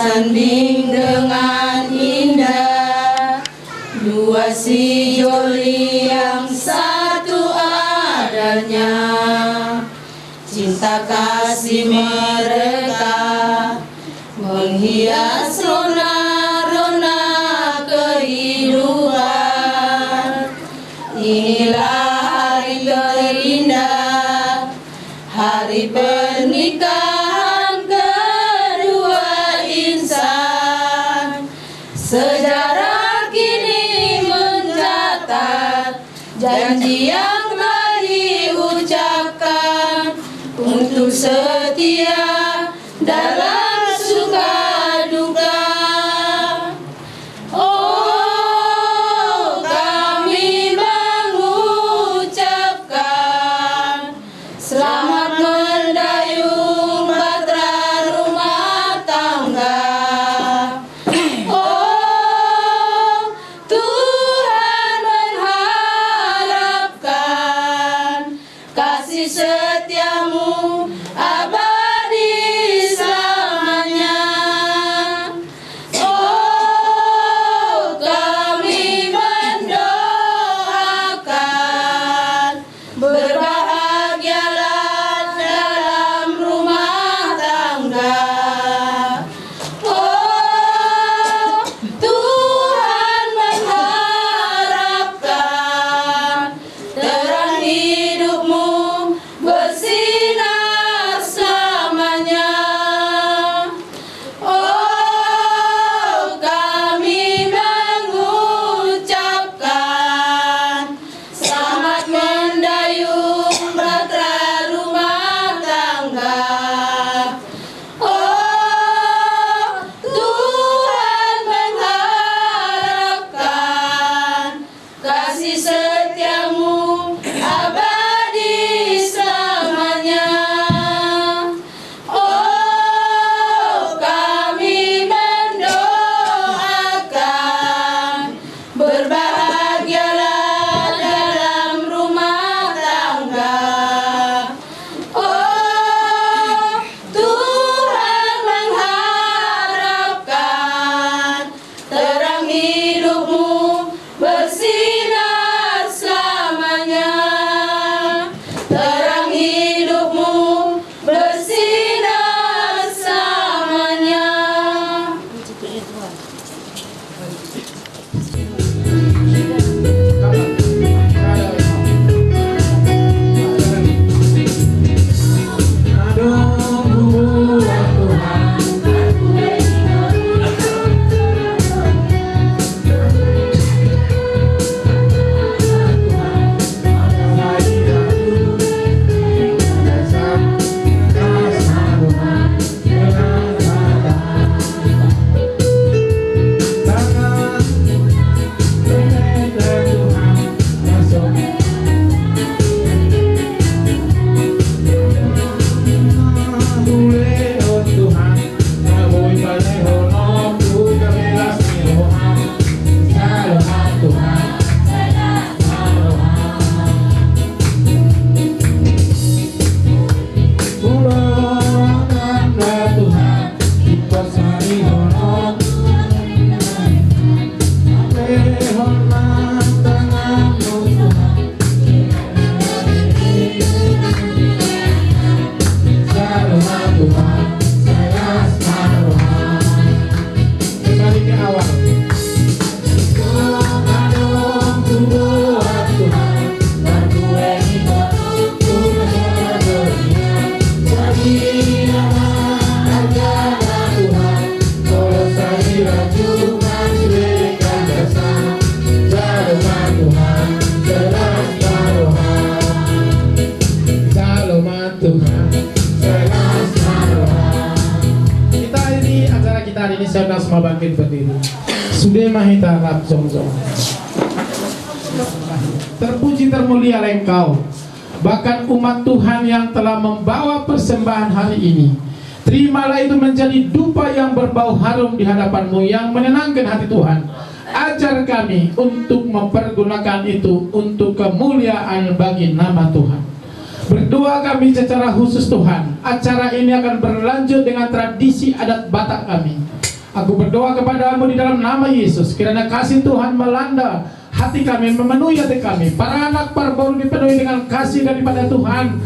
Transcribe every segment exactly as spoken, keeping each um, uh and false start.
Tanding dengan indah, dua sejoli yang satu adanya. Cinta kasih mereka menghias rona-rona kehidupan. Inilah hari terindah, hari pernikahan kedua insan. Sejarah kini mencatat janji yang telah diucapkan untuk setia dalam suka duka. Oh, kami mengucapkan selamat mendayung bahtera rumah tangga. Oh, Tuhan mengharapkan kasih setiamu abadi selamanya. Oh, kami mendoakan berbahagialah dalam rumah tangga. Oh, Tuhan mengharapkan terang hidupmu bersinar selamanya. Oh, kami mengucapkan selamat mendayung bahtera rumah tangga. Oh, Tuhan mengharapkan kasih setiamu abadi selamanya. Oh, kami mendoakan berbahagialah dalam rumah tangga. Oh, Tuhan mengharapkan terang hidupmu bersinar selamanya. Terang hidupmu bersinar selamanya. Kita ini, acara kita hari ini, saya undang semua bangkit berdiri. Sude ma hita rap jongjong. Terpuji termulialah Engkau, bahkan umat Tuhan yang telah membawa persembahan hari ini. Terimalah itu menjadi dupa yang berbau harum di hadapan-Mu, yang menyenangkan hati Tuhan. Ajar kami untuk mempergunakan itu untuk kemuliaan bagi nama Tuhan. Berdoa kami secara khusus, Tuhan, acara ini akan berlanjut dengan tradisi adat Batak kami. Aku berdoa kepadamu di dalam nama Yesus, kiranya kasih Tuhan melanda hati kami, memenuhi hati kami. Paranak parboru dipenuhi dengan kasih daripada Tuhan.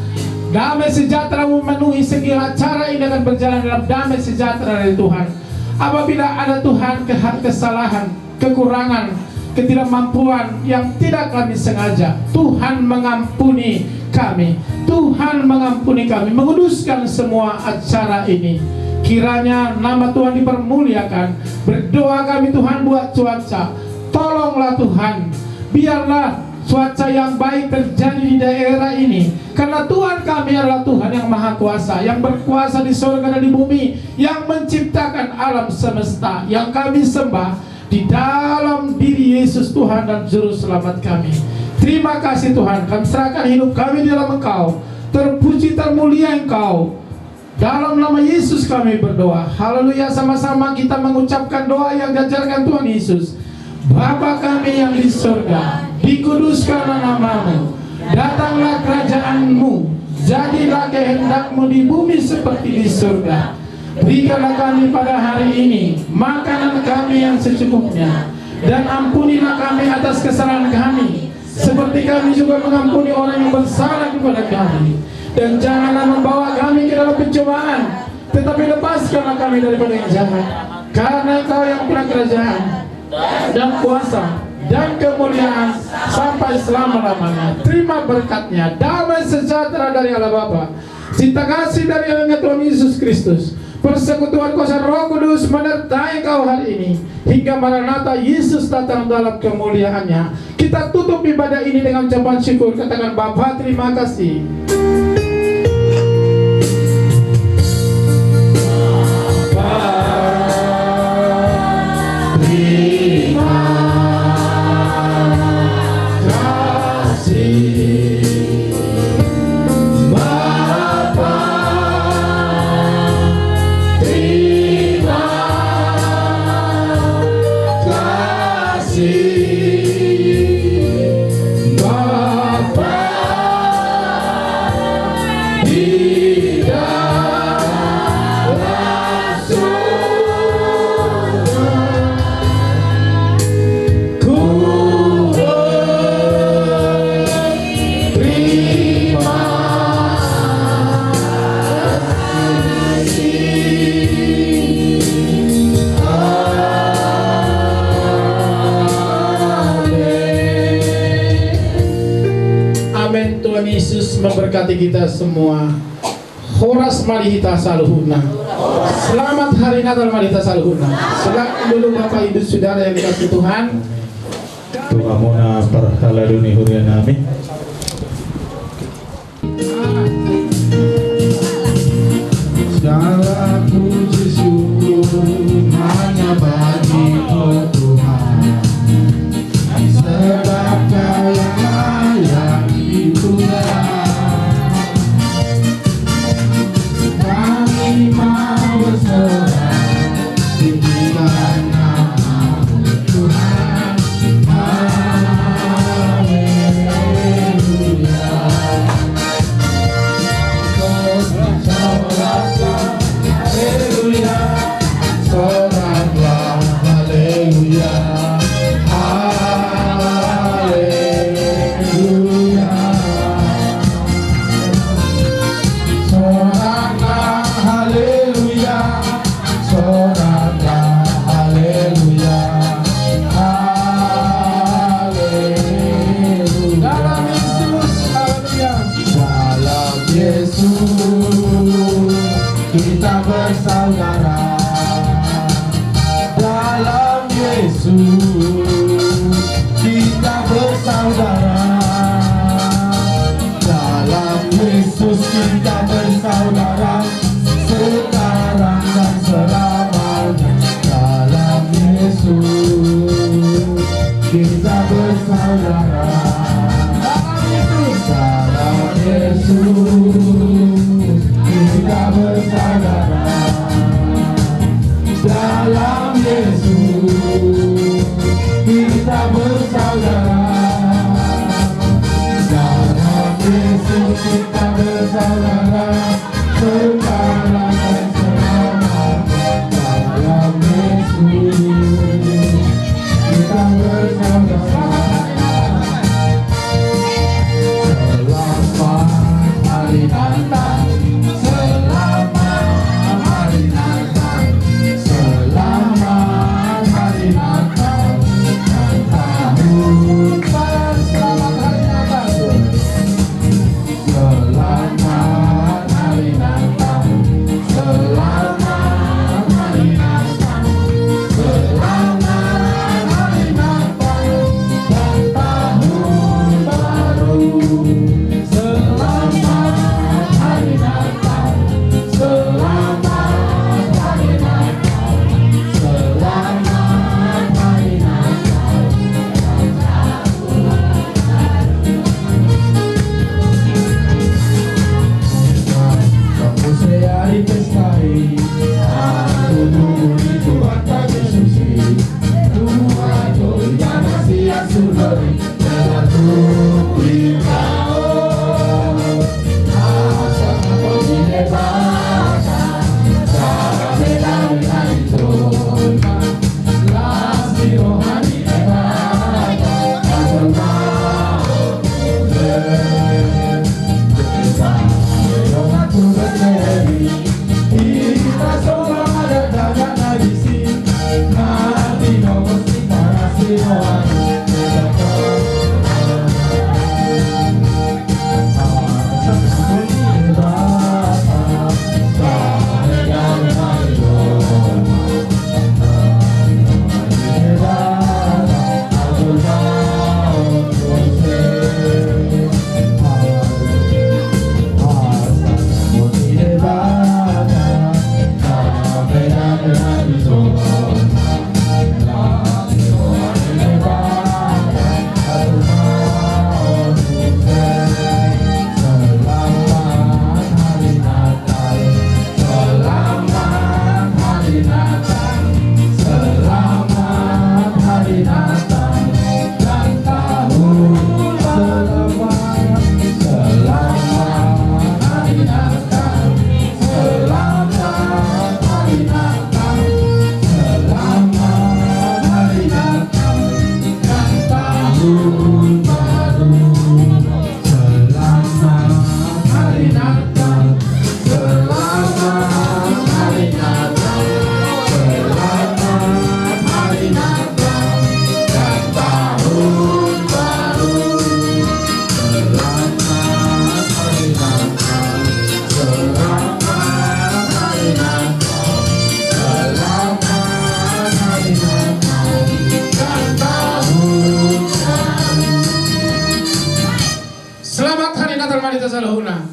Damai sejahtera memenuhi sehingga acara ini akan berjalan dalam damai sejahtera dari Tuhan. Apabila ada Tuhan keha-, kesalahan, kekurangan, ketidakmampuan yang tidak kami sengaja, Tuhan mengampuni kami. Tuhan mengampuni kami, menguduskan semua acara ini. Kiranya nama Tuhan dipermuliakan. Berdoa kami, Tuhan, buat cuaca. Tolonglah, Tuhan. Biarlah cuaca yang baik terjadi di daerah ini. Karena Tuhan kami adalah Tuhan yang maha kuasa, yang berkuasa di surga dan di bumi, yang menciptakan alam semesta yang kami sembah di dalam diri Yesus Tuhan dan Juru Selamat kami. Terima kasih Tuhan, kami serahkan hidup kami di dalam Engkau. Terpuji, termulia Engkau. Dalam nama Yesus kami berdoa. Haleluya, sama-sama kita mengucapkan doa yang diajarkan Tuhan Yesus. Bapa kami yang di surga, dikuduskanlah nama-Mu. Datanglah kerajaan-Mu. Jadilah kehendak-Mu di bumi seperti di surga. Berikanlah kami pada hari ini makanan kami yang secukupnya. Dan ampunilah kami atas kesalahan kami, seperti kami juga mengampuni orang yang bersalah kepada kami. Dan janganlah membawa kami ke dalam pencobaan, tetapi lepaskanlah kami daripada yang jahat. Karena Engkau yang punya kerajaan, dan kuasa, dan kemuliaan sampai selama-lamanya. Terima berkatnya. Damai sejahtera dari Allah Bapa, cinta kasih dari Anaknya Tuhan Yesus Kristus, persekutuan kuasa Roh Kudus menyertai kau hari ini, hingga Maranatha, Yesus datang dalam kemuliaan-Nya. Kita tutup ibadah ini dengan ucapan syukur. Katakan, "Bapa, terima kasih." Bapa, terima kasih. Bapa, terima kasih. Bapa di dalam surga, ku berterima kasih. Amin. Amin. Tuhan Yesus memberkati kita semua. Horas ma di hita saluhutna. Selamat Hari Natal ma di hita saluhutna. Silakan dulu Bapak Ibu Saudara yang dikasihi Tuhan. Tu hamuna parhalado ni huria nami. Segala puji syukur hanya bagi Tuhan, sebab Kau yang layak dipuja. Kami mau bersorak, tinggikan nama-Mu Tuhan. Haleluya. Sorak-sorak, haleluya. Soraklah, haleluya. Haleluya. Soraklah, haleluya. Soraklah, haleluya. Haleluya. Dalam Yesus, haleluya. Dalam Yesus kita bersaudara. Dalam Yesus kita bersaudara. Dalam Yesus kita bersaudara. Sekarang dan selamanya. Dalam Yesus kita bersaudara. Dalam Yesus kita bersaudara. Dalam Yesus Selamat Hari Natal, ulang tahun baru. Selamat, selamat Hari Natal, selamat Hari Natal, selamat Hari Natal dan tahun baru. Selamat Hari Natal, selamat Hari Natal, selamat Hari Natal dan tahun baru. Selamat Hari Natal, selamat Hari Natal, selamat Hari Natal dan tahun baru. Selamat Hari Natal ma di hita saluhutna.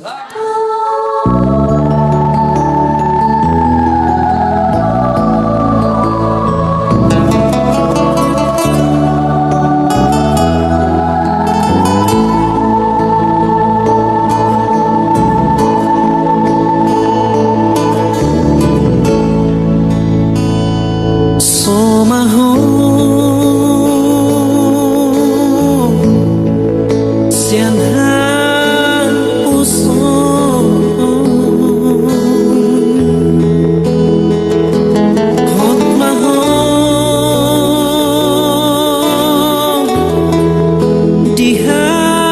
Somaho sian haposon, hot ma ho di hatuaon.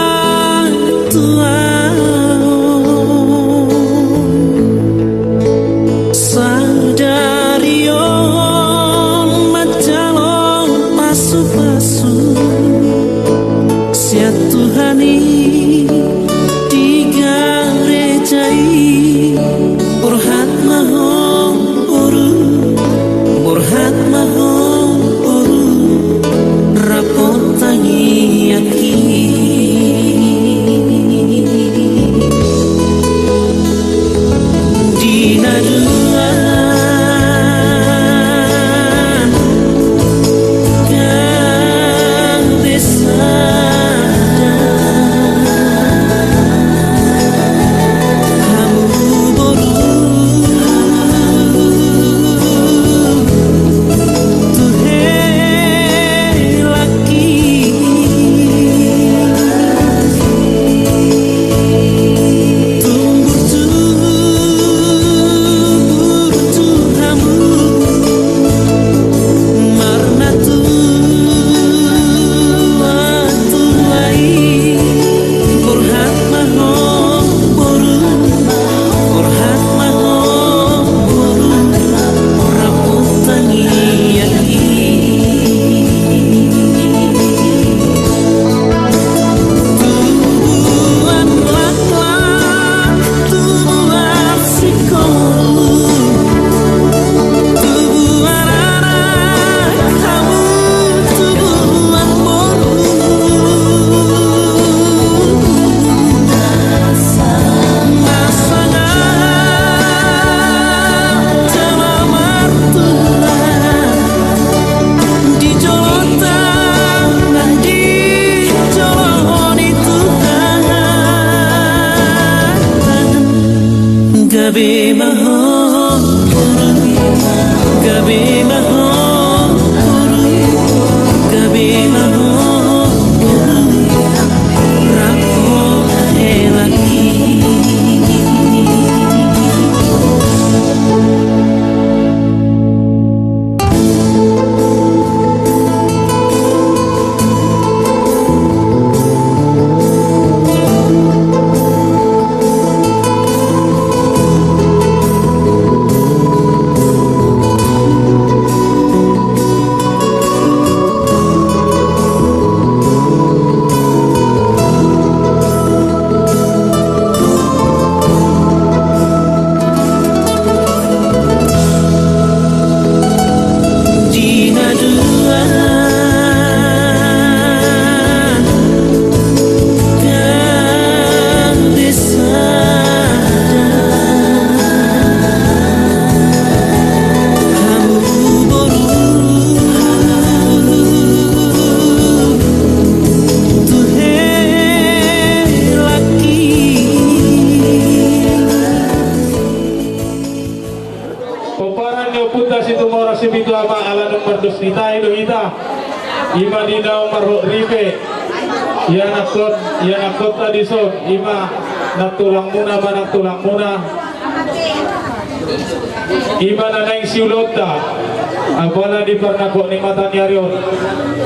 Sadari on manjalo pasupasu sian Tuhan i di gareja i. Borhat ma ho boru, borhat ma ho boru, rap tangiang i. Di na dua gandesa hamu boru tu hela Gabe ma ho, gabe ma ho, gabe ma ho. Pomparan ni ompunta Situmorang Sipitu Ama, ala nunga mardos ni tahi do hita. Ima di naung marhot ripe, ianakhon, ianakhonta dison, ima nantulangmuna, manantulangmuna. Ima na naeng siulaonta apala di parnangkok ni mata ni ari on.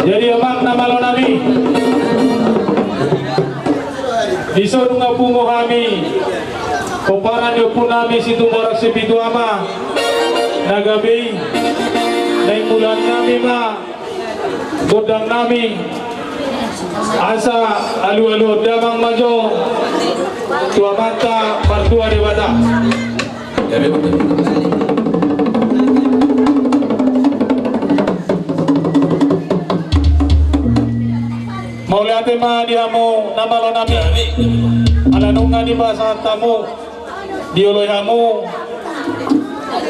Jadi amang na malo nami, dison nunga pungu hami pomparan ni ompunami Situmorang Sipitu Ama na gabe i. Naeng mulaannami ma gondangnami, asa alualuhon damang ma jo tu Amanta Martua Debata. Mauliate ma di hamu na malo nami, ala nunga dipasahat hamu, dioloi hamu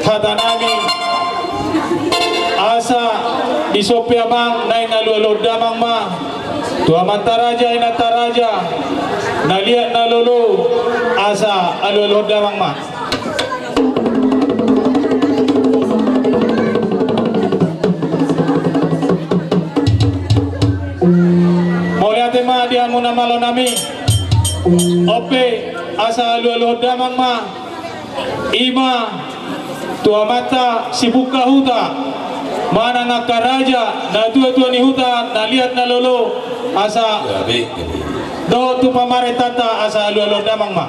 hatanami. Asa dison pe amang naeng alualuhon damang ma tu amanta raja, inanta raja, na liat na lolo, asa alualuhon damang ma. Mauliate ma di hamu na malo nami. On pe asa alualuhon damang ma. Ima tu amanta sibungka huta manang angka raja, natuatua ni huta, na liat na lolo, asa dohot tu pamarentanta asa alualuhon damang ma.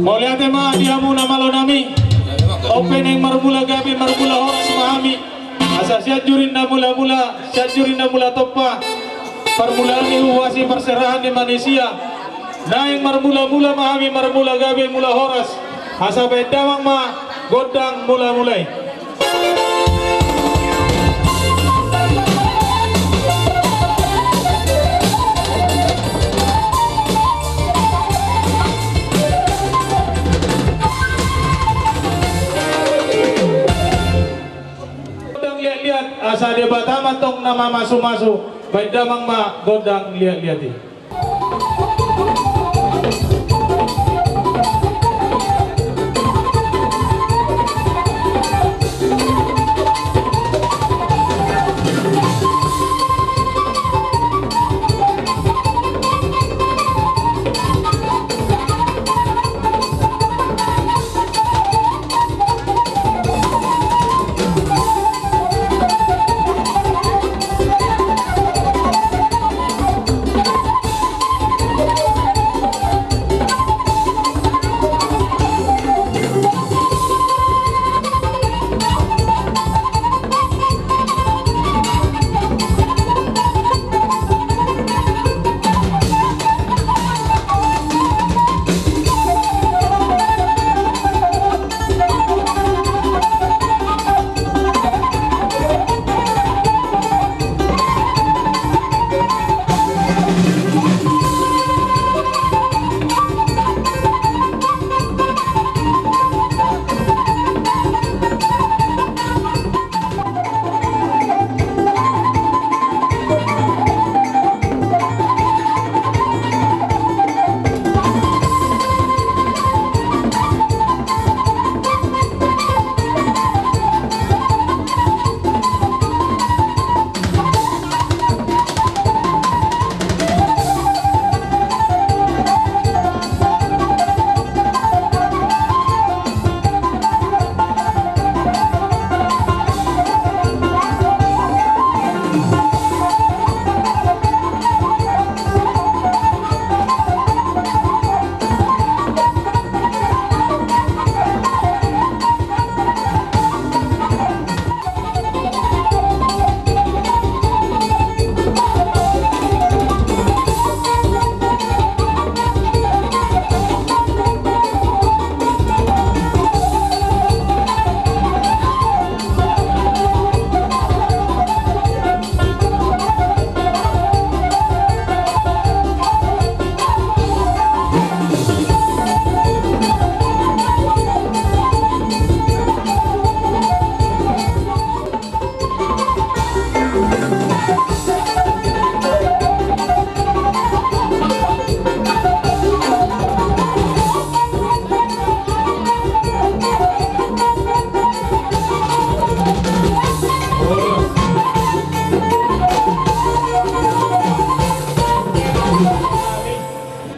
Mauliate ma di hamu na malo nami. On pe naeng marmula gabe marmula horas ma hami. Asa sianjur inna mulamula, sianjur inna mula tompa. Parmulaan ni huhuasi parserahan ni manisia. Naeng marmulamula ma hami marmula gabe mula horas. Asa baen damang ma gondang mulamula i. Gondang liatliat, asa Debata ma tong na mamasumasu, baen damang ma gondang liatliat i.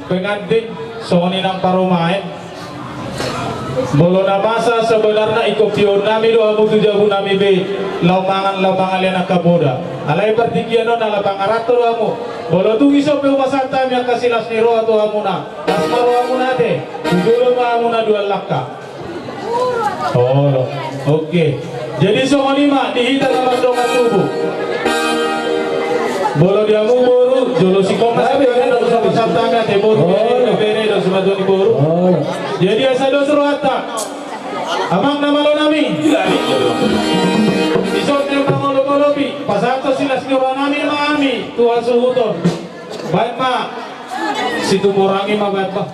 Pengantin, songon i nang parumaen. Molo na masa sebenarna ingkon pioonnami do hamu tu jabunami be, laho mangan, laho mangalean angka poda. Alai partingkian on ala pangaranto do hamu. Molo tung ison pe hupasahat hami angka silas ni roha tu hamuna, las ma rohamuna ate, tu jolo ma hamuna duan langka. Olo. Oke. Jadi songon i ma di hita na mardongan tubu. Molo di hamu boru, jolo singkop ma singkop, na dosa pasahatna ate boru, bere, bere, dosa matuan ni boru. Jadi asa dos rohanta. Amang na malo nami. Ison na mangolop-olopi, pasahat silas ni rohanami ma hami tu hasuhuton. Baen ma. Situmorang i ma baen ma.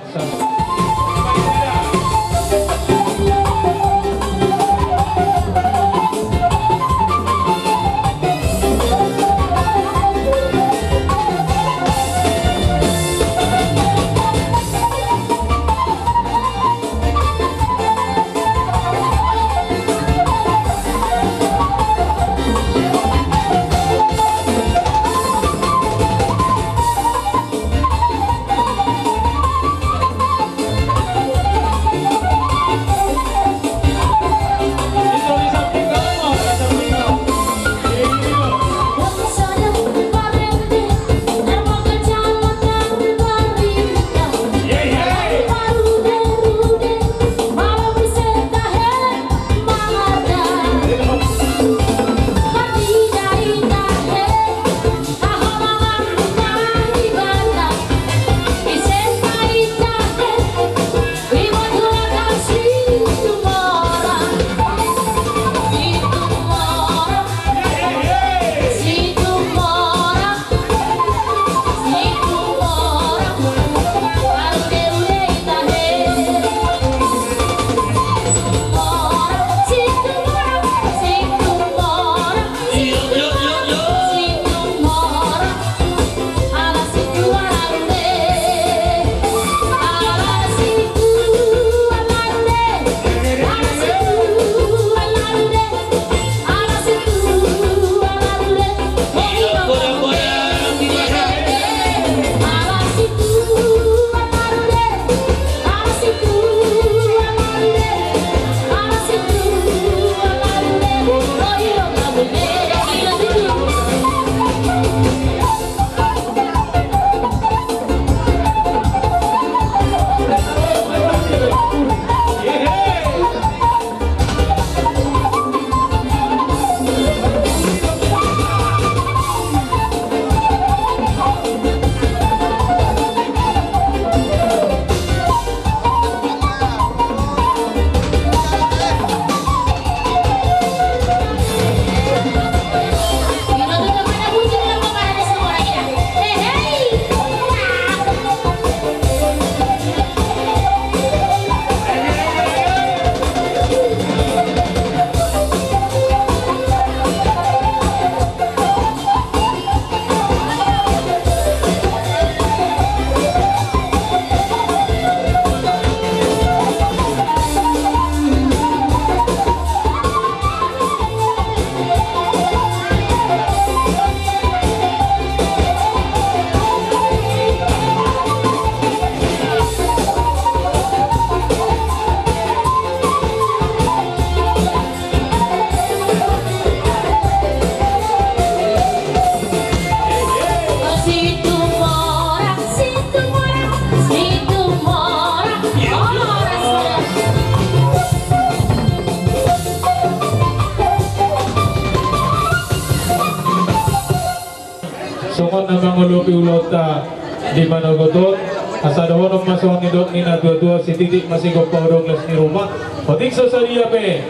Songon na mangolopi ulaonta di manogot on, asa dohonon ma songon nidok ni natuatua, sititik ma sigompa, hodong las ni ruma. Otik so sadia pe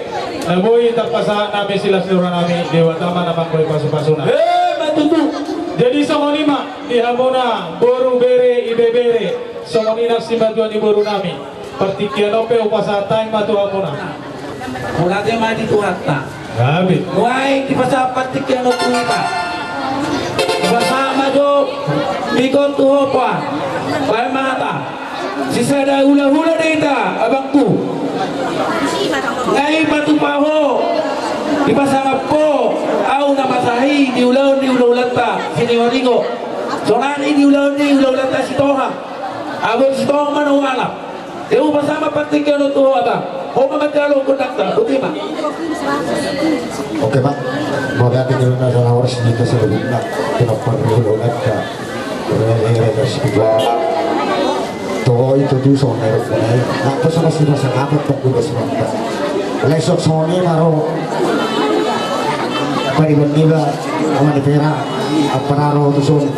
na boi tarpasahat nami silas ni roha nami, Debata ma na manggoi pasupasuna. Emma tutu. Jadi songon i ma di hamuna boru, bere, ibebere, songon i nang simatuan ni boru nami. Partingkian on pe hupasahat hami ma tu hamuna. Mauliate ma di Tuhanta. Gabe. Nuaeng dipasahat partingkian on tu hita. Hupasahat ma jo mikon tu ho, poa. Baen ma hata. Sisada hulahula do hita, abangku. Nunga dipatupa ho, dipasangap ho ahu na masa i di ulaon ni hulahulanta Siringoringo. Sonari di ulaon ni hulahulanta Sitoha. Abang Sitohang Manungala. Dia mau bersama partai kena tua abang. Ho ma manjalo konduktor, boti ma. Oke, Pak. Mauliate di luna sana harus di kasih luna. Kenapa dulu luna? Rere kasih dua. Toho itu tu sonai rupanya. Nah, terus sama sih rasa apa tak udah semata. Lesok sonai maro. Pariban niba, Ama ni Pera, apa na ro tu son,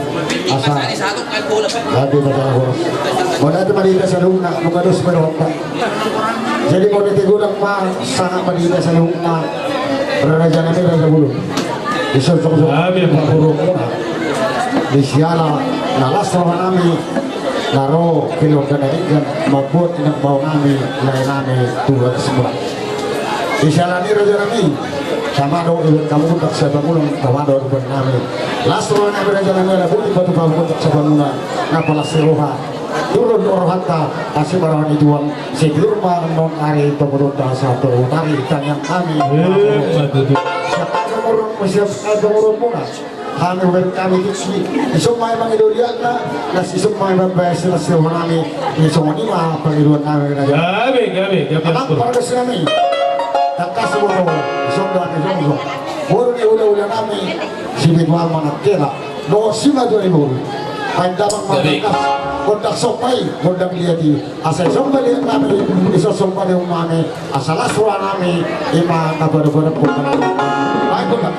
asa. Jadi baca horas. Mauliate ma di hita saluhutna, nunga dos berota. Jadi mauliate godang ma, sanga ma di hita saluhutna. Raja nami, raja bulu. Iso song song. Amin, Pak Guru. Di siala, na las roha nami, na ro keluarga na denggan, mambuat inang bao nami, lae nami, Tuhan semua. Di siala ni raja nami, tama do ibaen hamu gondang sipangunan, tama do ibaen nami. Las roha nami raja nami, ala boti patupa hamu gondang sipangunan, na palas ni roha. Turun do rohanta, asi ma roha ni Tuhan, sitiur ma annon ari, tongon do asa tongon ari, tangiang nami. Eh, matutu. Siap pangurung, siap pangurung muna. Hami uber kami tiksi, ison ma i mangido riakna, las ison ma i mambaen silas ni roha nami, i songon i ma pangidoan nami. Gabe, gabe, gabe. Amang pargas nami. Tangkas boru, ison do hami jongjong. Boru ni hulahula nami, si Bitual Manangkela. Dohot si Matuari boru. Baen damang ma tangkas. Gondang somba i, gondang liat i. Asa ison ma liat nami, ison somba ni um nami. Asa las roha nami, i ma na padopadophon nami. Baen gondang.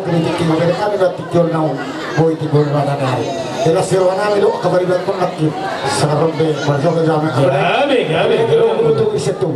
Di tingki, bere kami do tingki on naung boi timbul rana nari. Jelas si roha nami do, kabar ibarat pun lagi. Sekarang be, berjoget jame. Gabe, gabe, gabe. Itu ise tu.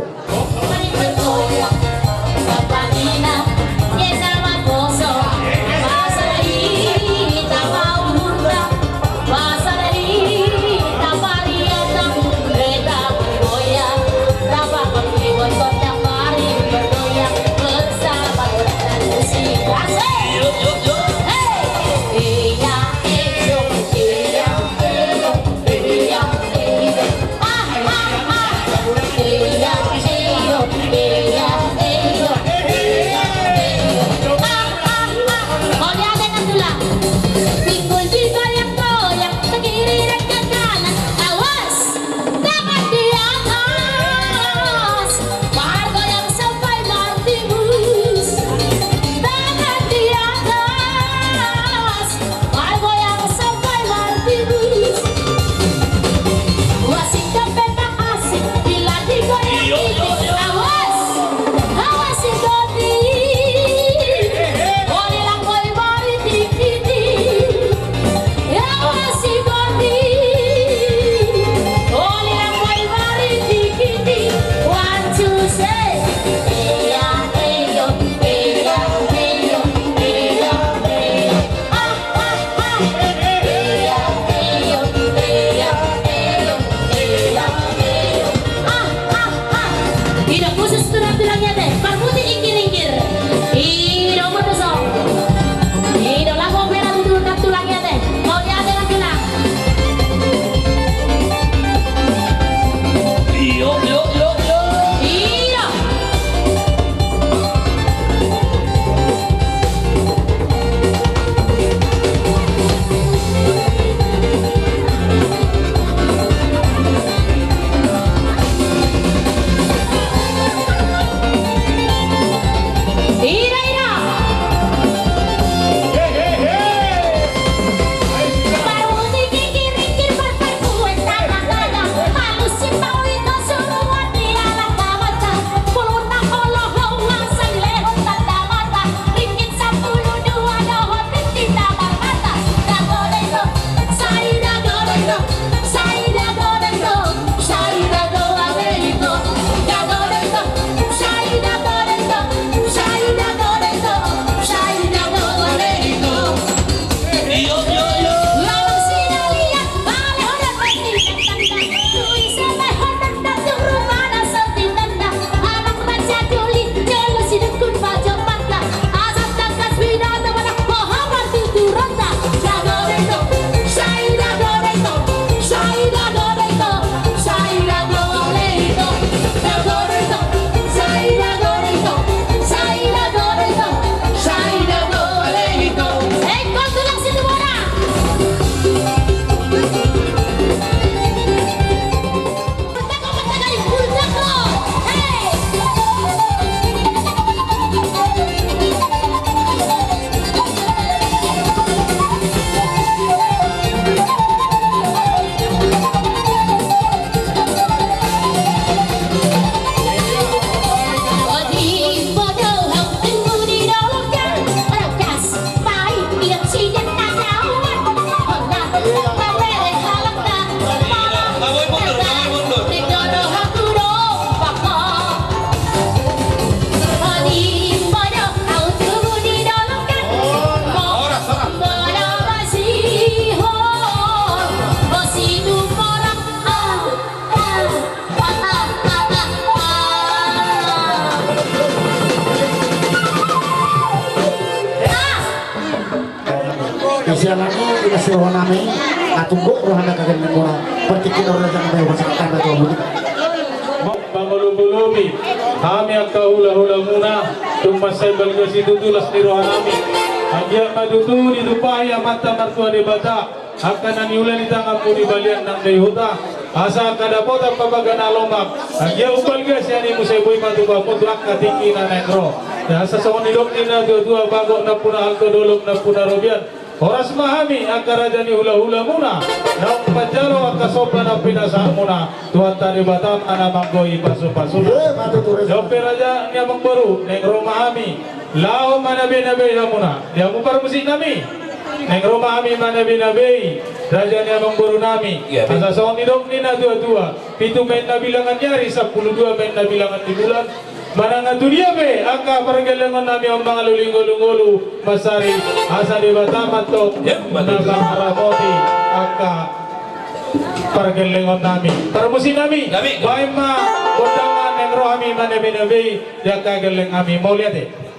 Pinggul digoyang-goyang, ke kiri dan ke kanan, awas! Tangan di atas, margoyang sampai martibus. Tangan di atas, margoyang sampai martibus. Asik dope, Pak, asik, bila digoyang dikit. Awas, awas, si Dodi. Uli lang boi bari dikit. I do khusus tu nantulang i ate, parmutik inggir-inggir. I do merdoso. I do lagu opera tu nantulang i ate. Mauliate nantulang. I do. Sialan i, ina si roha nami, atung do rohana kagen muna, partingkian roha nami, pasahat tanda tu abu ni. Mangolop-olopi hami angka hula-hulamuna, tung mansai balga situtu las ni roha nami. Anggiat ma tutu ditumpahi Amanta Martua Debata angka na niula ni tanganmu di balian nang di huta, asa angka dapotan pabaga na lomak. Anggiat umbalga sian i muse boi ma tubu hamu tu angka tingki na naeng ro. Asa songon nidok ni na tua-tua, bagot nampuna halto, dolok nampuna robean. Horas ma hami angka raja ni hula-hulamuna, naung manjalo angka somba na pinasahatmuna. Tuhanta Debata ma na manggohi pasu-pasuna. Dope raja ni amangboru, naeng ro ma hami. Laho manabei-nabei hamuna di hamu parmusik nami. Naeng ro ma hami manabei-nabei raja ni amangboru nami. Asa songon nidok ni natuatua, pitu ma inna bilangan ni ari, sampulu dua ma inna bilangan ni bulan. Manang tu dia pe angka pargellengon nami on mangalului ngolu-ngolu mansari, asa Debata ma antong na mangaramoti angka pargellengon nami. Parmusik nami, baen ma gondang, naeng ro hami manabei-nabei di angka gelleng nami. Mauliate.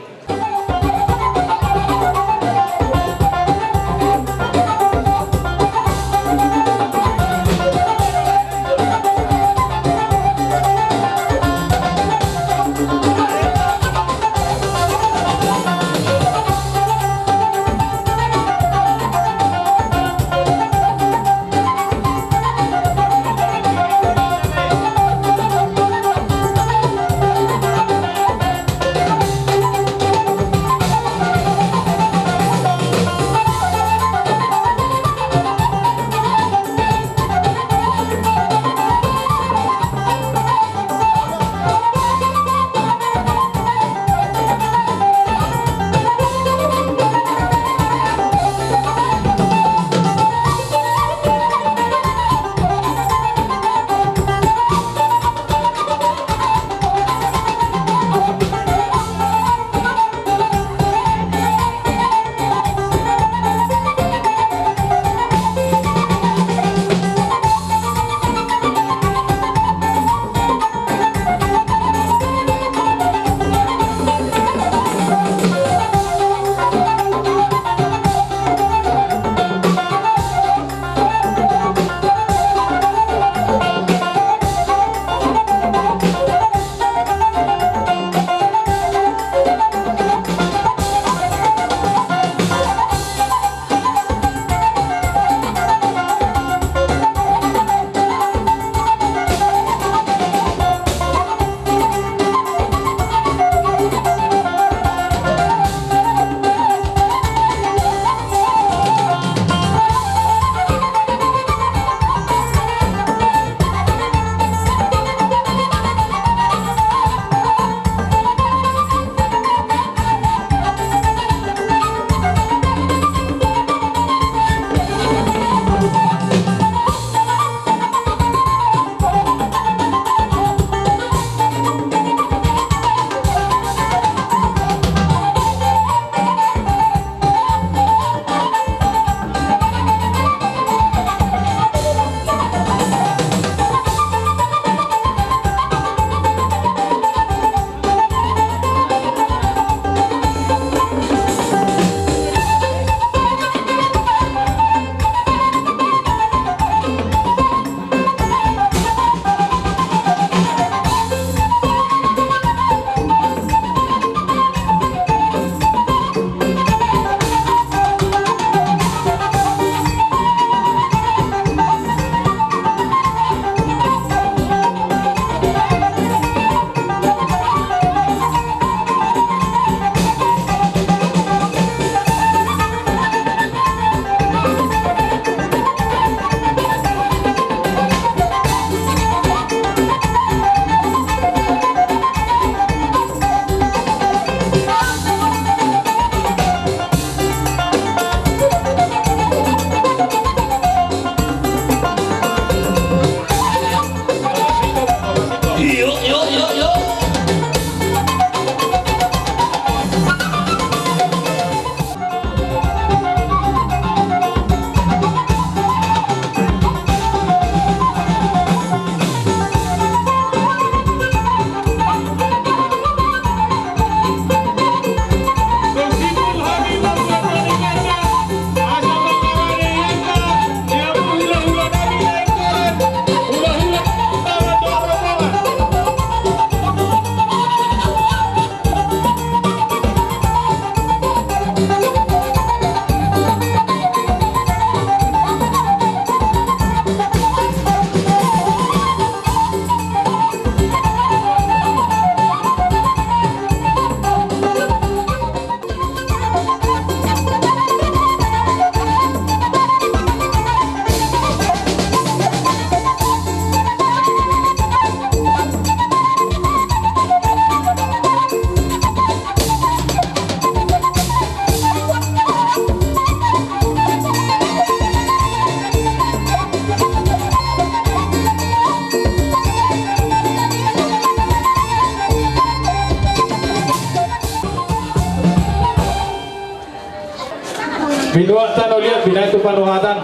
Binuat tano liat, binahen tu panuhatan.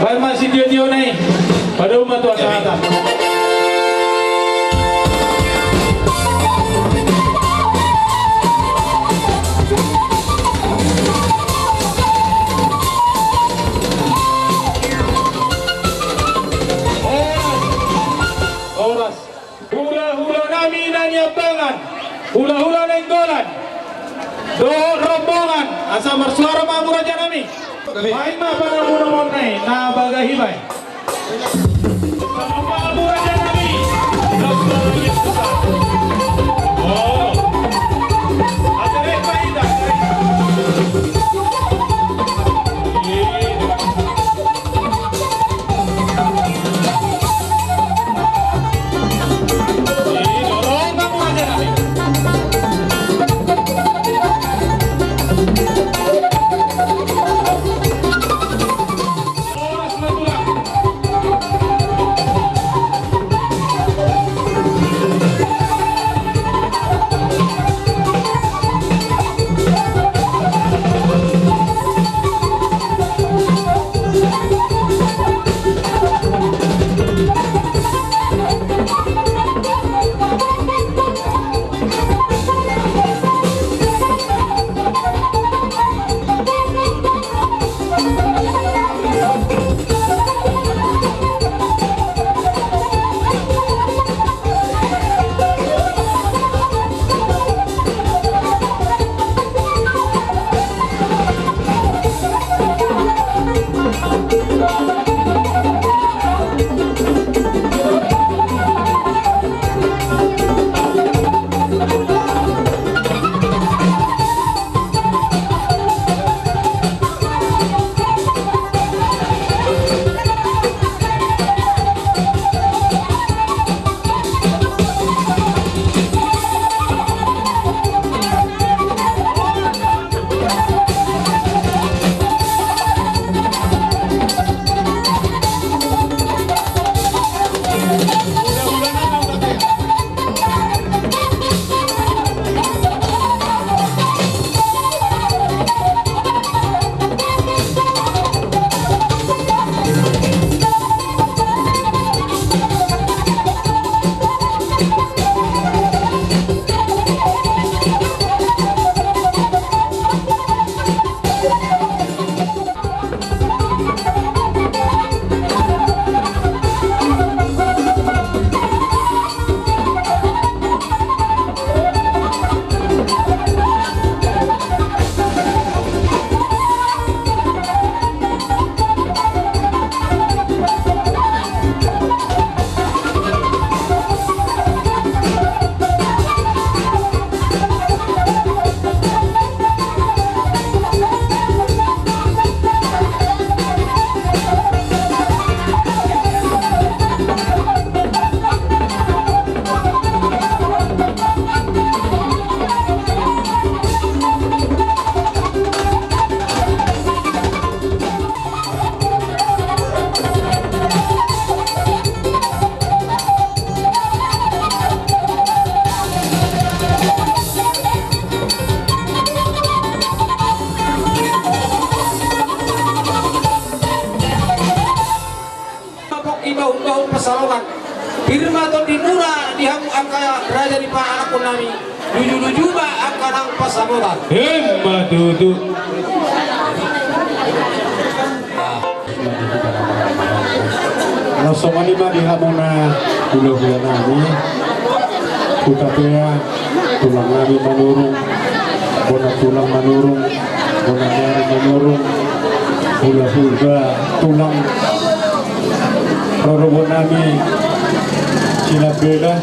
Baen ma sitio-tiona i. Padomu ma tu hasahatan. Horas. Horas. Hula-hula nami na niambangan, hula-hula Nainggolan dohot rombongan, asa marsuara ma hamu raja nami. Baen ma pangamunamuna i na baga hibae. Hamu raja nami. Oh. Atere paida. Mapok i bahul-bahul pansalongan. Pir ma tondimuna di hamu angka raja ni paanakhon nami. Luju-luju ma angka nang pansamotan. Emma tutu. Laos songon i ma di hamuna hula-hula nami. Hutapea tulang nami Manurung, bona tulang Manurung, bona nami Manurung, hula-hula tulang rorobot nami Silambela.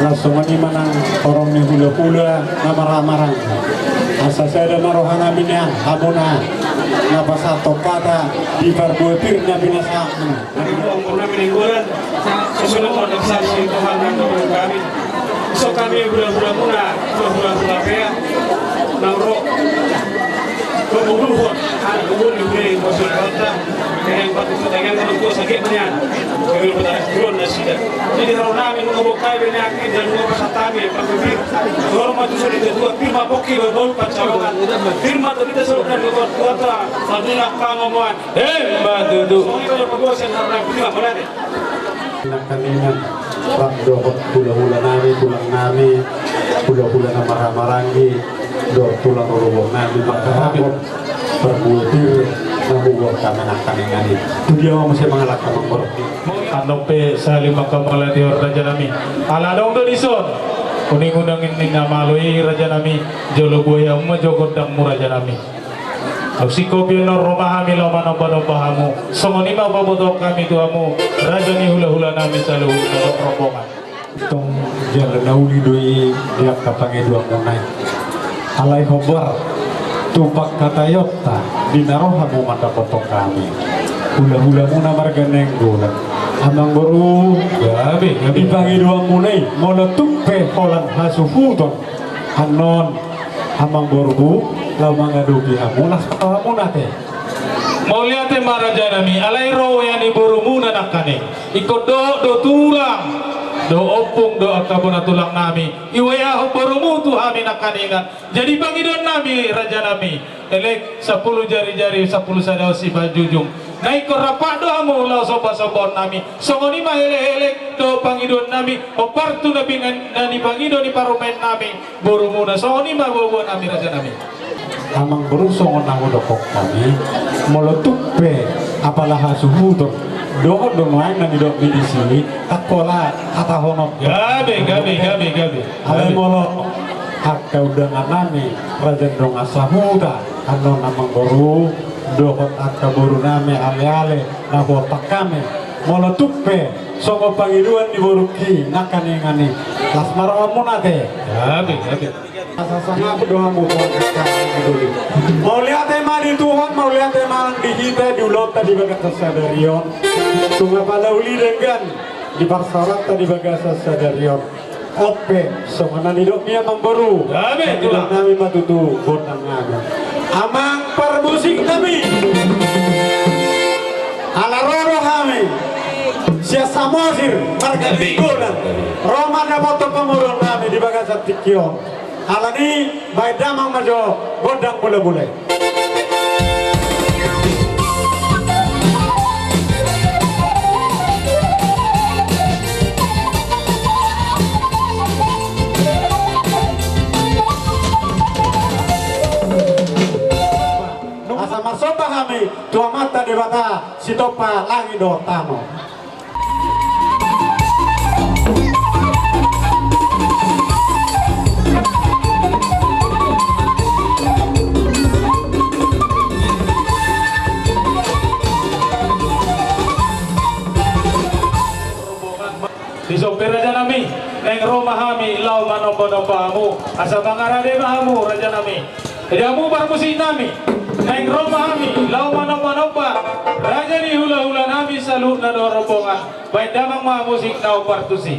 Laos songon i ma nang horong ni hula-hula na marhaha-maranggi. Asa sada ma roha nami nian hamuna na pasahat hata di parbuat pir na binasahamuna. Nami Manurung, nami Nainggolan, songon na manghatai saksi Tuhan nang dohot kami. Songon hami hula-hulamuna, hula-hula Hutapea, nang ro. Kemudian, anak umur di bumi, maksud kata, dengan batu pertanyaan, kalau gua sakit, manyana. Kami bertanya, Jadi, ro nami nunga bongkai be nangkin dan nunga pasahat hami parbue pir. Hormat tu so di ketua, pir ma pongki bahul pansalongan. Pir ma tadi ta so dan ketua, ketua ta madulak pangomoan. Emma tutu. Songon i ma parbue sian ro nami, pir ma, mauliate. Nangkaningan, rap dohot hula-hula nami, tulang nami, hula-hula na marhahamaranggi, dohot tulang rorobot nami, mangharapon parbue pir na hubuat hami nangkaningan i. Tu dia ma muse mangalangka, Amangboru. Annon pe sahali ma hamu mauliate, raja nami. Ala adong do dison uning-uning ni na malo i, raja nami. Jolo buhai hamu ma jo gondangmu, raja nami. Dung sikopi annon ro ma hami laho manomba-nomba hamu. Songon i ma pabotohon hami tu hamu, raja ni hula-hula nami saluhutna dohot rombongan. Tong jala na uli do i di angka pangidoanmuna i. Alai hombar tu pangkataionta di na ro hamu mandapothon hami, hula-hulamuna marga Nainggolan, Amangboru. Gabe, gabe. Di pangidoanmuna i, molo tung pe holan hasuhuton annon, Amangboru, laho mangadopi hamu, las ma rohamuna ate. Mauliate ma, raja nami. Alai ro wea ni borumuna nangkaning. Ingkon dohot do tulang dohot ompung dohot angka bona tulang nami. Iwea borumu tu hami nangkaningan. Jadi pangidoan nami, raja nami, elek sampulu jari-jari, sampulu sada simanjujung. Na ingkon rap do hamu laho somba-sombahon nami. Songon i ma elek-elek dohot pangidoan nami, hombar tu na pingan-, na nipangido ni parumaen nami, borumuna. Songon i ma boa-boa nami, raja nami. Amangboru, songon na hudokhon hami, molo tung pe apala hasuhuton, dohot do nuaeng na nidokmi disi, anggo la hatahonon. Gabe, gabe, gabe, gabe. Alai molo angka undangan nami, raja ni dongan sahuta, annon, Amangboru, dohot angka boru nami, ale-ale na huontang hami, molo tung pe songon pangidoan ni borungki nangkaningan i, las ma rohamuna ate. Gabe, gabe. Asa sangap do hamu. Mauliate ma di Tuhan, mauliate ma di hita di ulaonta di bagasan sadari on. Tung apala uli denggan di parsaoranta di bagasan sadari on. On pe songon na nidokmi, Amangboru. Gabe, tulang. Nami ma tutu gondang nami. Amang parmusik nami. Ala ro do hami sian Samosir, marga Nainggolan. Ro mandapothon pamoruon nami di bagasan tingki on. Alani, baen damang ma jo gondang mula-mula i. Asa marsomba hami tu Amanta Debata, sitompa langit dohot tano. Dison pe, raja nami, naeng ro ma hami laho manomba-nomba hamu, asa mangarade ma hamu, raja nami. Jadi hamu parmusik nami, naeng ro ma hami laho manomba-nomba raja ni hula-hula nami saluhutna dohot rombongan. Baen damang ma musik na hombar tusi.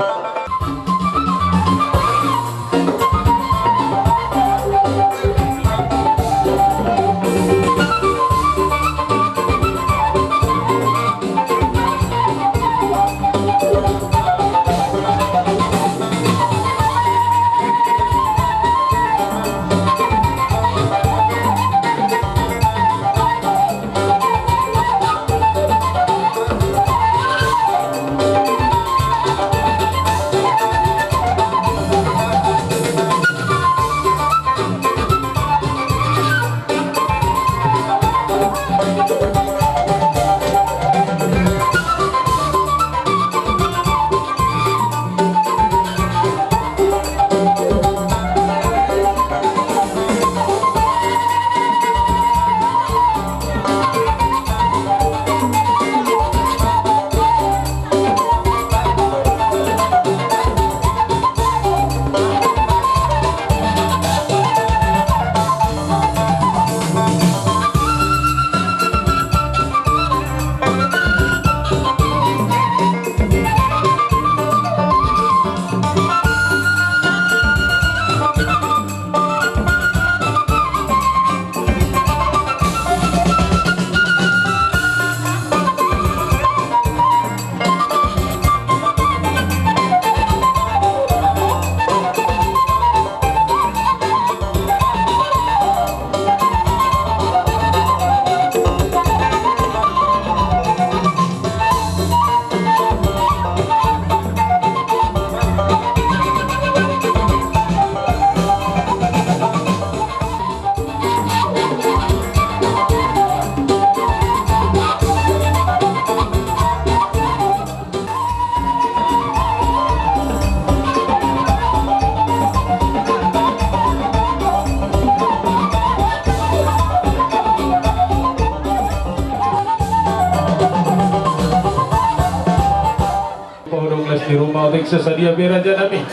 Di ruma otik sasadia be raja nami.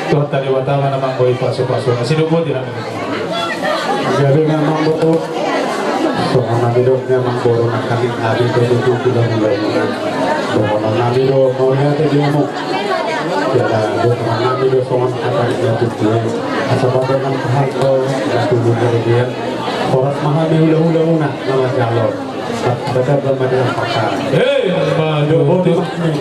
Tuhanta Debata ma na manggoi pasu-pasuna, sidok boti nami. Jadi memang betul. Songon nami do memang boru nangkaning, nami do tutu bilang mulai. Songon nami do mauliate di hamu. Jadi songon nami do songon hata dia tutu. Asa badan nang tahan do, nang tubuh kemudian. Horas ma hami hula-hula muna, nama jalo. Badan nang badan pakai. Hei, ma do boti nami.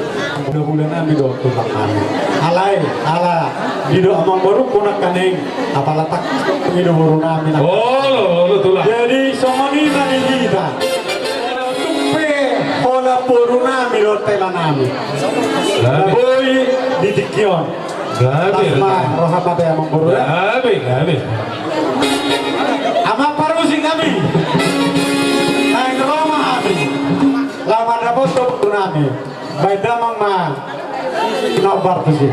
Hula-hula nami do tulang nami. Alai, ala, di do amang boru muna nangkaning. Apala tak, di do boru nami nang. Olo, olo, tulang. Jadi songon i ma di hita. Tung pe holan boru nami do tela nami. Gabe. Boi di tingki on. Gabe. Las ma roha ma be amang boru ya. Gabe, gabe. Amang parusi nami. Naeng ro ma hami. Laho mandapothon boru nami. Baen damang ma. Nomor tujuh.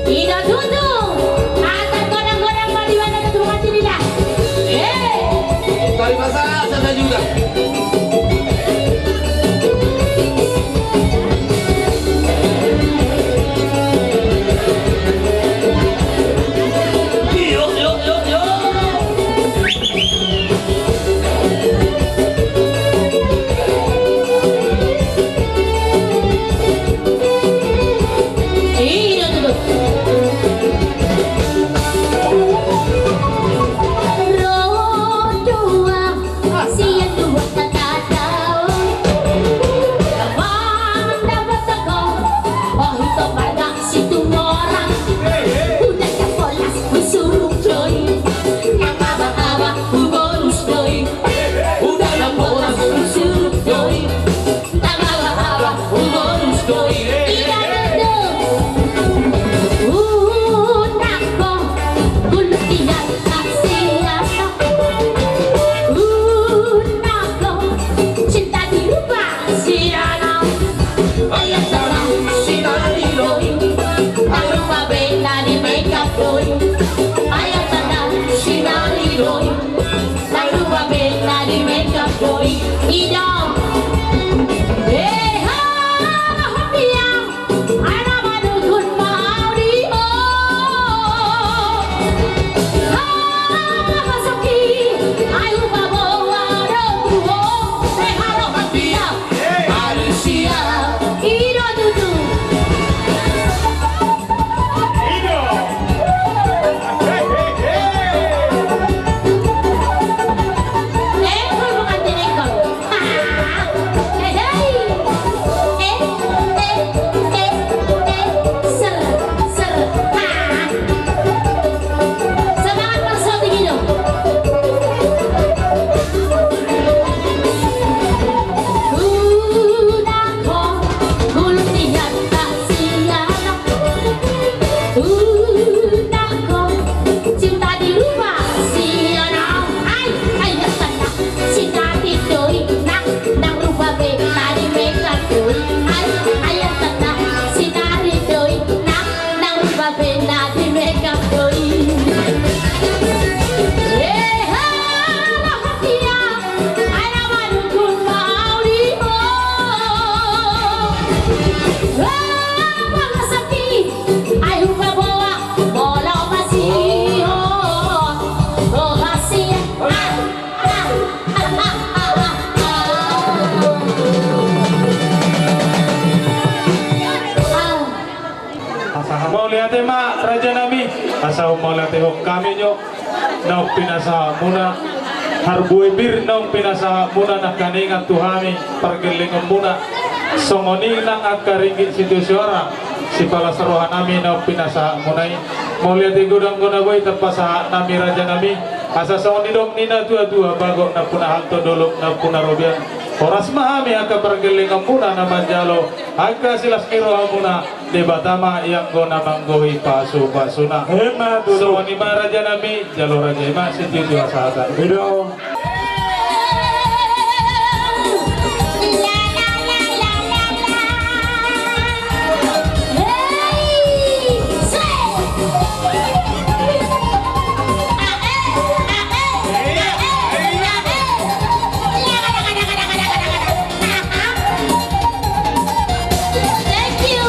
Ina tutu. Angka godang-godang ma di bana na turungan tirina. Hei. Tarima kasih juga. Yo, yo, yo, yo. Ate ma raja nami, asa mauliate hami jo naung pinasahatmuna, harbue pir naung pinasahatmuna nangkaningan tu hami pargellengonmuna. Songon i nang angka ringgit sitio soara sipalas roha nami naung pinasahatmuna i. Mauliate godang do na boi tapasahat nami raja nami. Asa songon nidok ni na tua-tua, bagot nampuna halto, dolok nampuna robean. Horas ma hami angka pargellengonmuna na manjalo angka silas ni rohamuna. Debata ma i anggo na manggohi pasu-pasuna. Emma tutu. Songon i ma raja nami, jalo raja i ma sitio-tio hasahatan. Ido. Thank you.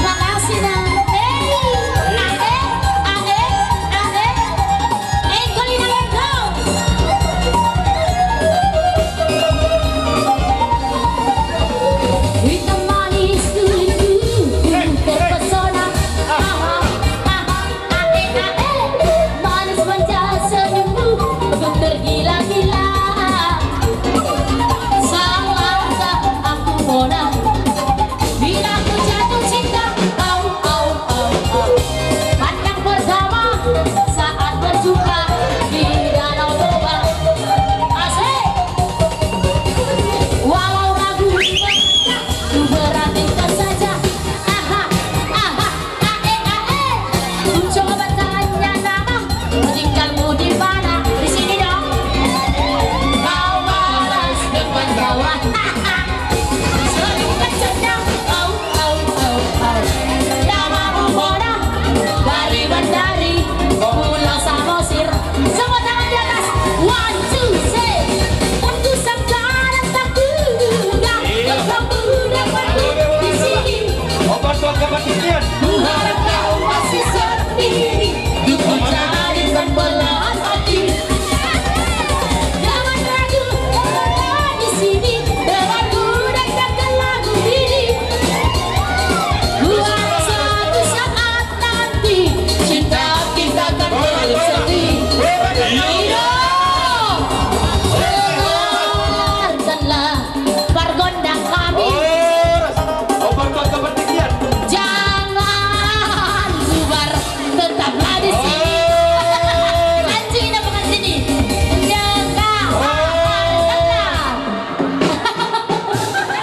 Makasih, Nang. Hei, ade, ade, ade. Engkol, Inang, engkol. Hitam manis kulitku, terpesona. Aha, aha. Ae, ae, manis manja senyummu, ku tergila-gila. Saat langkah aku mona, bila ku jatuh cinta, au, au, au, au. Pandang pertama saat berjumpa di Danau Toba. Asik. Walau ragu, ku perhatikan saja. Aha, aha. Ae, ae, ku coba tanya nama, tinggalmu di mana? Di sini dong. Kau balas dengan tawa. Sering bercanda. Au, au, au, au. Namamu Mona, dari Bendari, Pulau Samosir. Semua tangan di atas. One, two, three. Untuk sekarang tak terduga, kau mudah di sini. Obat buat kepentingan. Ku harap kau masih sendiri. Ku jadikan belahan hati. Jangan ragu, di sini denganku dengarkan lagu ini. Ku harap suatu saat nanti cinta kita akan terus setia. Hidup! Dengarkanlah pargondang kami. Horas. Obat buat kepentingan. Jangan bubar, tetaplah di sini. Horas. Anjing, apa kan sini? Enggak. Horas.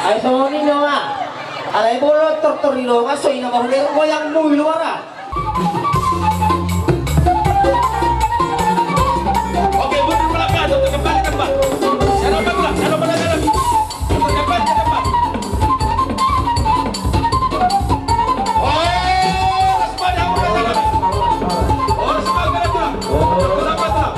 Ai songon i do ma. Alai molo tortor i do ma, so i na mahulero goyangmu i do ma ra. Oke, mundur belakang, satu kembali tempat. Satu belakang, satu belakang. Satu depan, satu depan. Oh, sepeda udah jalan. Oh, sepeda udah jalan. Kenapa tak?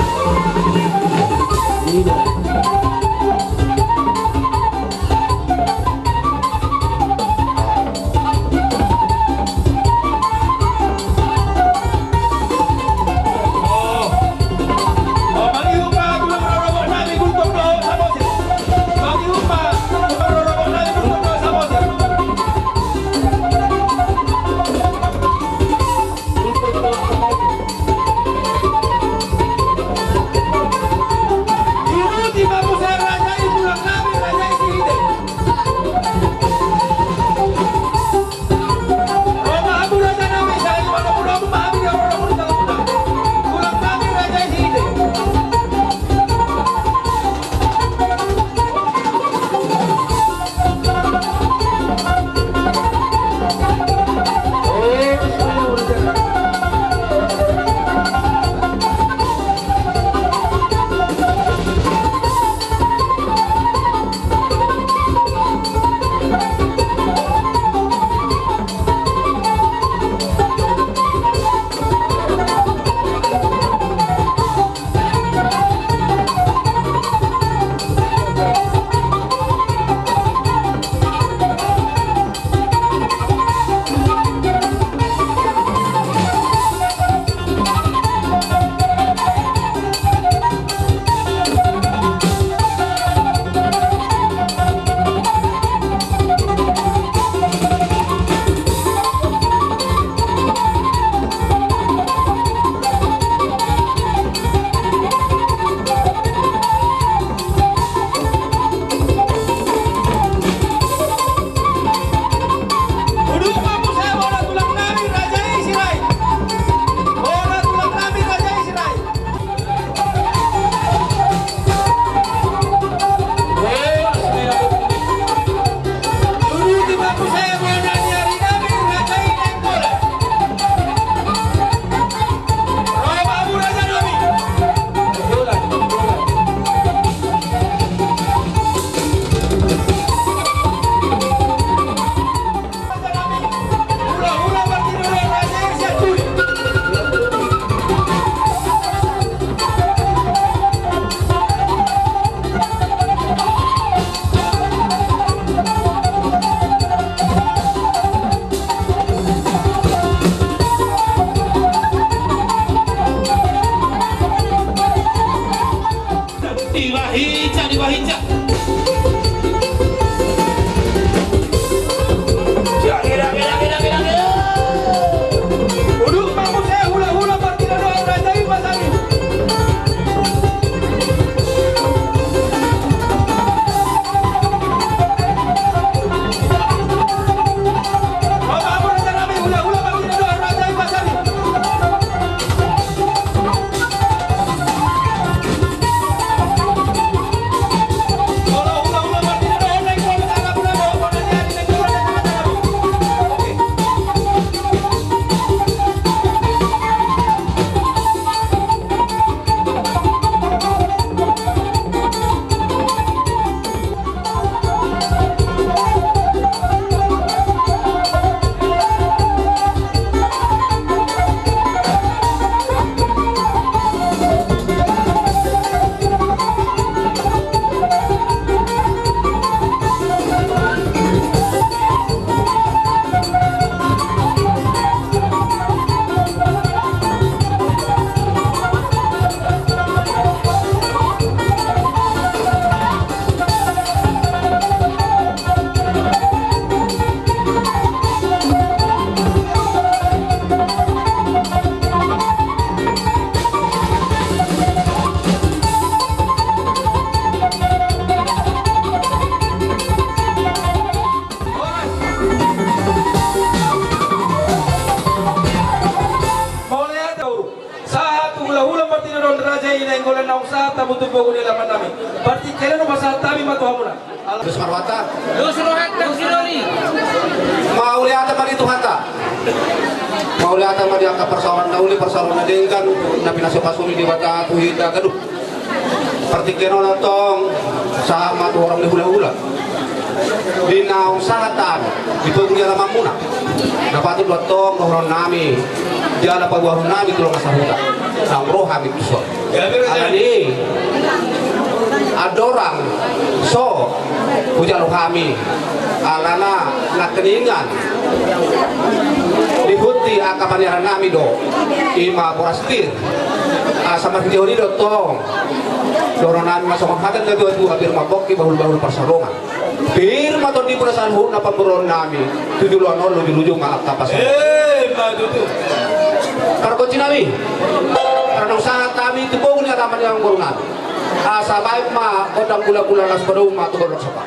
Hinca di bahinca. Udut ma muse hulahula partinadaan raja i pasari. Mauliate. Sahat tu hulahula partinadaan raja i, nainggolan naung sahat hamu tu pogu ni alaman nami. Partingkian on pasahat hami ma tu hamuna. Dos ma rohanta. Dos rohanta, Sidoni. Mauliate ma di Tuhanta. Mauliate ma di angka parsaoran na uli, parsaoran na denggan, na pinasupasu ni Debata tu hita ganup. Partingkian on antong sahat ma tu horong ni hulahula. Di naung sahat hami di pogu ni alamanmuna, na patut do antong dohonon nami jala paboahon nami tu dongan sahuta naung ro hami tuson. Alani andorang so hujalo hami alana nangkiningan dihuti angka paniaran nami do, i ma boras pir. Asa marhitehon i do antong dohonon nami ma songon hata ni natuatua: Pir ma pongki, bahulbahul pansalongan. Pir ma tondimuna saluhutna pamboruon nami, tu joloan on lujuluju ma angka pansalongan. Eh, ma tutu. Pargonsi nami, naung sahat hami tu pogu ni alaman ni amangboru nami. Asa baen ma gondang gulagula, laos padomu ma tu gondang sopa.